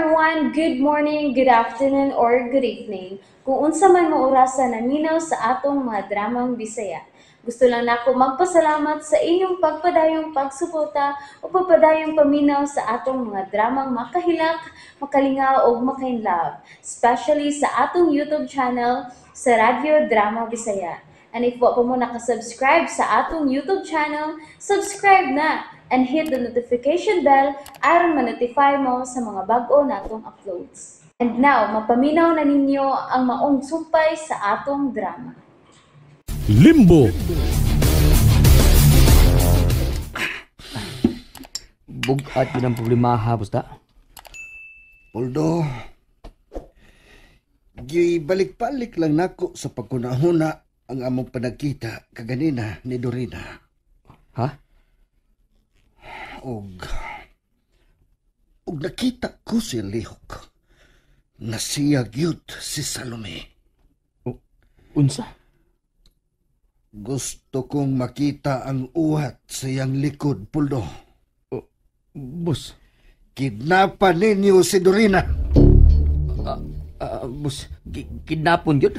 Everyone! Good morning, good afternoon, or good evening. Kung unsa man mo orasa naminaw sa atong mga dramang Bisaya. Gusto lang nako magpasalamat sa inyong pagpadayong pagsuporta o pagpadayong paminaw sa atong mga dramang makahilak, makalingaw ug makainlove, especially sa atong YouTube channel sa Radyo Drama Bisaya. And if wa pa mo nakasubscribe sa atong YouTube channel, subscribe na and hit the notification bell aron ma-notify mo sa mga bag-o natong uploads. And now, mapaminaw na ninyo ang maong sumpay sa atong drama. Limbo. Bugat yun ang problema ha, busta. Poldo, gibalik-balik lang nako sa pagkunahuna ang among panagkita kaganina ni Dorina. Ha? Og nakita ko si lihok. Nasiya gyud si Salome. Unsa? Gusto kong makita ang uhat sa iyang likod, Poldo. Boss. Kidnapan ninyo si Dorina. Boss, kidnapon yun?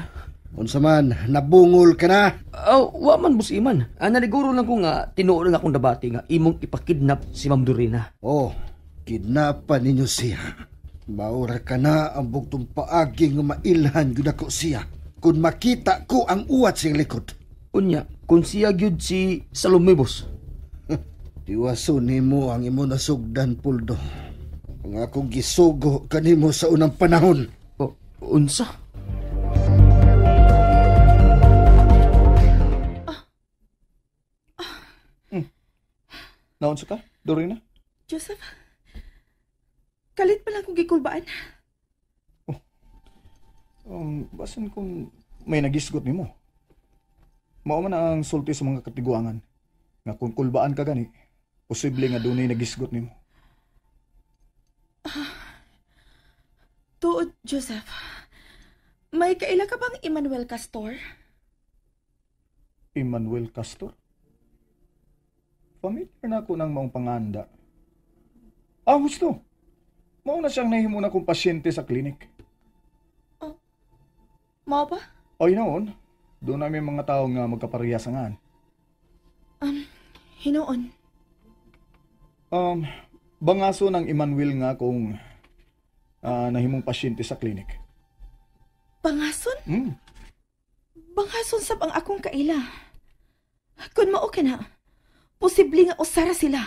Unsa man, nabungol ka na? Oh, wa man, Boss Iman. Naliguro lang ko nga, tinuod lang akong dabati nga imong ipakidnap si Ma'am Dorina. Oh, kidnapan ninyo siya. Maura ka na ang bugtong paagi nga mailhan gyud ako siya kung makita ko ang uwat sa iyang likod. Unya, kung siya gyud si Salome, boss. Diwaso nimo ang imo nasugdan, Puldo. Ang akong gisugo kanimo sa unang panahon. Oh, unsa? Naunsa ka, Dorina? Joseph, kalit pa lang kong gikulbaan. Oh. Basan kung may nagisgot nimo. Mao man ang sulti sa mga katiguangan nga kung kulbaan ka gani, posible nga dunay nagisgot nimo. Tuod, Joseph. May kaila ka bang Emmanuel Castor? Emmanuel Castor? Familiar na ako ng maong panganda. Ah, gusto. Mao na siyang nahimo na kong pasyente sa klinik. Oh, mao ba? Ay, noon. Doon namin mga tao nga magkaparehas nga. Hinuon. Bangaso ng Emmanuel nga kung nahimong pasyente sa klinik. Bangason? Mm. Bangason sab ang akong kaila. Kung mao ka na, posible nga usara sila.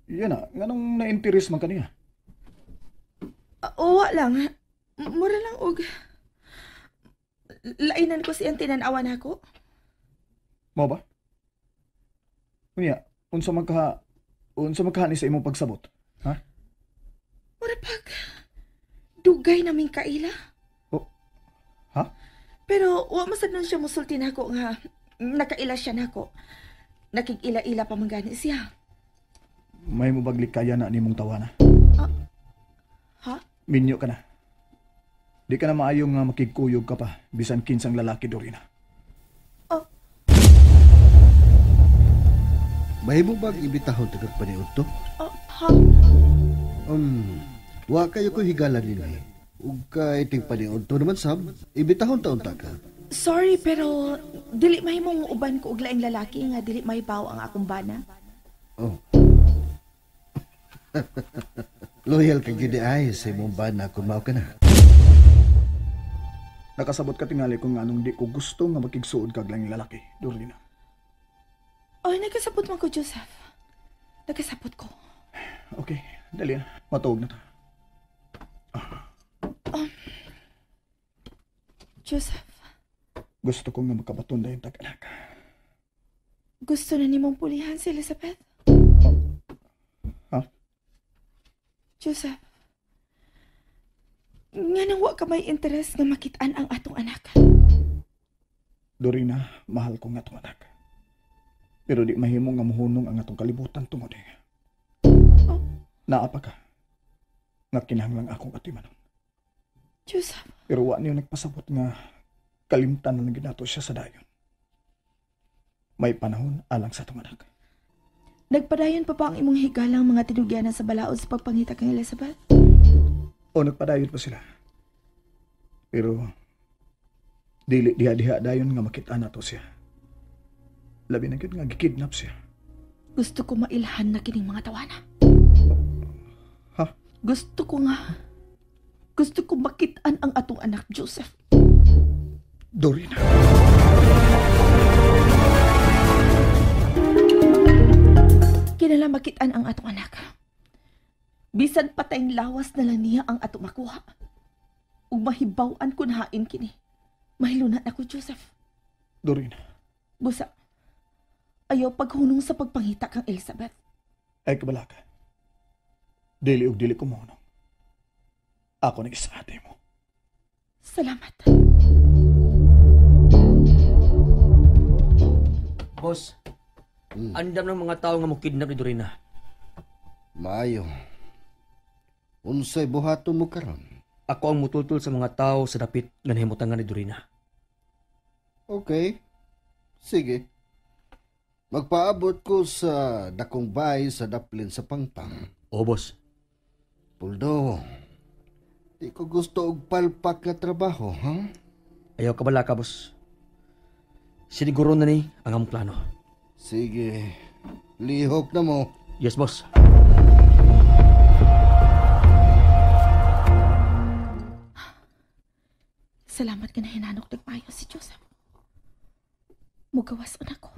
Yan na, nganong na-interest man kaniya? Uwa lang. Mura lang og lainan ko siyang tinanawan ako. Mao ba? Unya, unsa magkahani sa imong pagsabot? Ha? Mura pag dugay naming kaila. Oh. Ha? Pero wa masad nun siya musulti nako nga nakaila siya nako. Nakig-ila-ila pa man gani siya. May mobaglik kaya na nimong tawana. Ha? Minyo ka na. Di ka na maayong nga makigkuyog ka pa bisan kinsang lalaki, Dorina. Oh. Mahimo bang imbitahon tagag paniud to? Oh, ha? Wa kayo ko higala nila. Ug kay ting paniud to naman sab, imbitahon taon ta ka. Sorry pero dili mahimong uban ko og laing lalaki nga dili mahibaw ang akong bana. Oh. Loyal ka gyud ay sa imong bana kung mao ka na. Nakasabot ka tingali kung anong di ko gusto nga makigsuod kag laing lalaki, Dorina. Ay, nakasabot man ko, Joseph. Nakasabot ko. Okay, dali na. Matuog na ta. Joseph. Gusto ko nga magkabaton na yung tag-anak. Gusto na nimong pulihan si Elizabeth? Ha? Joseph, nga nang wa ka may interes nga makitaan ang atong anak. Dorina, mahal ko nga atong anak. Pero di mahimo nga muhunong ang atong kalibutan tungod eh. Oh. Naa pa ka. Nga kinahanglang akong atimanon. Joseph. Pero wa niyo nagpasabot nga kalimtan na lang ginato siya sa dayon. May panahon alang sa atong anak. Nagpadayon pa ba ang imong higalang mga tinugyanan sa balaod sa pagpangita kang Elizabeth? O nagpadayon pa sila. Pero dili diha-diha dayon nga makita na to siya. Labi na gyud nga gikidnap siya. Gusto ko mailhan na kining mga tawana. Ha? Gusto ko makitaan ang atong anak, Joseph. Dorina. Kinala makitaan ang atong anak. Bisan patayng lawas na lang niya ang atong makuha. Ug mahibaw-an kun hain kini. Mahilunan ako, Joseph. Dorina. Busa, ayaw paghunong sa pagpangita kang Elizabeth. Ay, kabalaka. Dili og dili ko mohunong. Ako nang isaate mo. Salamat. Boss, andam ng mga tao nga mokidnap ni Dorina. Maayo. Unsay buhaton mo karon? Ako ang mutultul sa mga tao sa dapit nga nahimutangan ni Dorina. Okay. Sige. Magpaabot ko sa dakong bahay sa daplin sa Pangpang. Oo, boss. Puldo, di ko gusto og palpak nga trabaho, ha? Ayaw ka bala ka, boss. Siniguro na ni ang among plano. Sige. Lihok na mo. Yes, boss. Salamat ka na hinanok nagmayo si Joseph. Mugawas on ako.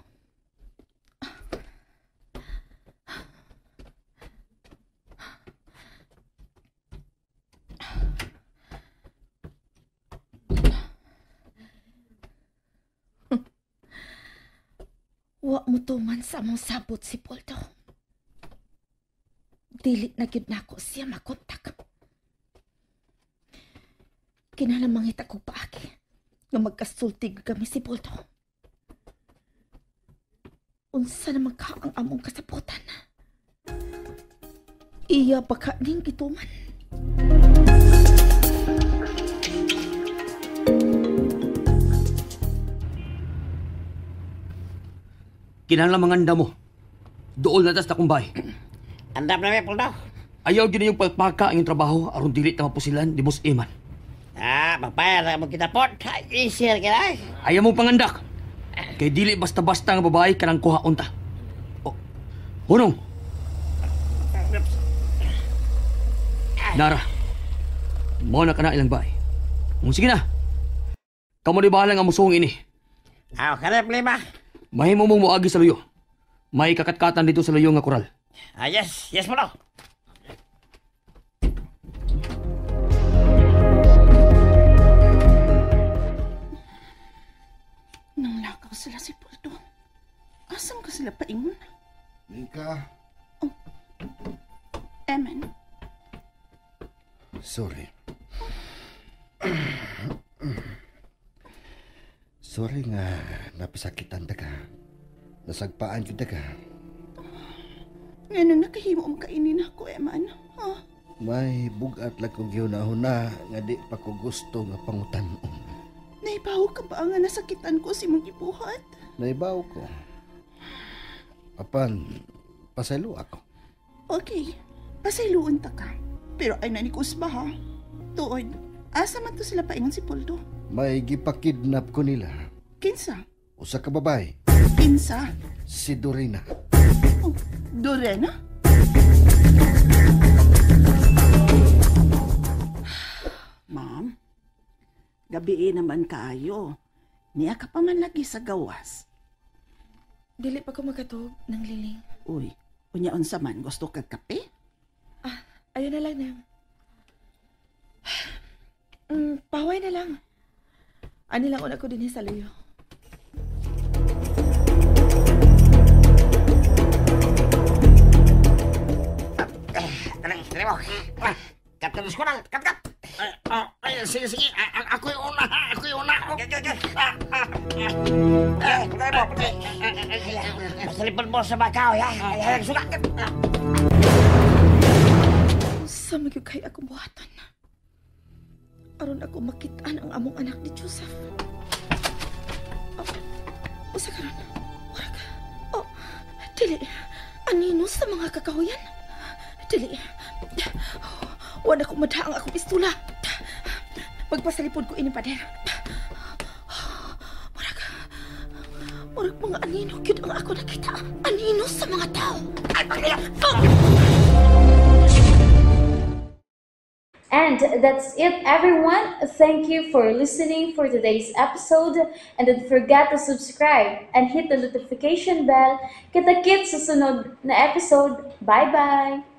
Wa mo tuman sa among sabot si Poldo. Dili na gyud nako siya makontak. Kinahanglan mangita kog paagi nga magkasultig kami si Poldo. Unsa naman ka ang among kasabutan? Iya ba ka ning gituman? Kinahanglan manganda mo. Dool na tas takumbay. Andam na may Poldo. Ayaw din yung palpaka ang iyong trabaho aron dili ta mapusilan ni Boss Eman. Ah, magbayar mo kita po. Easier ka na. Ayaw mo pangandak. Kay dili basta-basta nga babae kanang kuha unta. Oh, hunong. Nara, mo na ka na ilang bae. Sige na. Kamo di bahala nga musuhong ini. Ah, kaya problema. Mahimo mong muagi sa luyo. May kakatkatan dito sa luyo nga koral. Ah, yes. Yes, Poldo. Nanglakaw sila si Poldo. Asam ka sila paingon? Mika. Oh. Eman. Sorry. Sorry nga napasakitan ta ka. Nasagpaan kita ka. Ngano nakahimo ang kainin ako, Eman? Ha? May bugat lang kong gihuna-huna nga di pa ko gusto nga pangutan-on. Naibaw ka ba nga nasakitan ko si mong gibuhat? Naibaw ko. Apan, pasaylo ako. Okay, pasayloon ta ka. Pero ay nanikus ba ha? Tuod, asa man to sila paingon si Poldo? May gipakidnap ko nila. Kinsa? Usa ka babae. Kinsa? Si Dorina. Oh, Dorina? Ma'am, gabi naman kaayo. Niya ka pa man lagi sa gawas. Dili pa ko makatog ng liling. Uy, unya unsa man gusto kag kape? Ah, ayun na lang, ma'am. Paway na lang. Ani lang una ko din sa luyo. Dali mo. Kat ko na, kat kat. Ay, sige, sige. Ako yung una, ako yung una. Masalipon mo sa bakaw, ha? Ay, suka. Sa magyugay akong buhatan. Aron ako makitaan ang among anak ni Joseph. Oh, usa karon. Murag. Oh, dili. Anino sa mga kakahuyan? Dili. Wala ko madha ang akong pistula. Pagpasalipod ko ini, pader. Murag, murag mga anino gyud ang ako nakita. Anino sa mga tao. Ay, pangila! And that's it, everyone. Thank you for listening for today's episode. And don't forget to subscribe and hit the notification bell. Kita-kits sa sunod na episode. Bye-bye!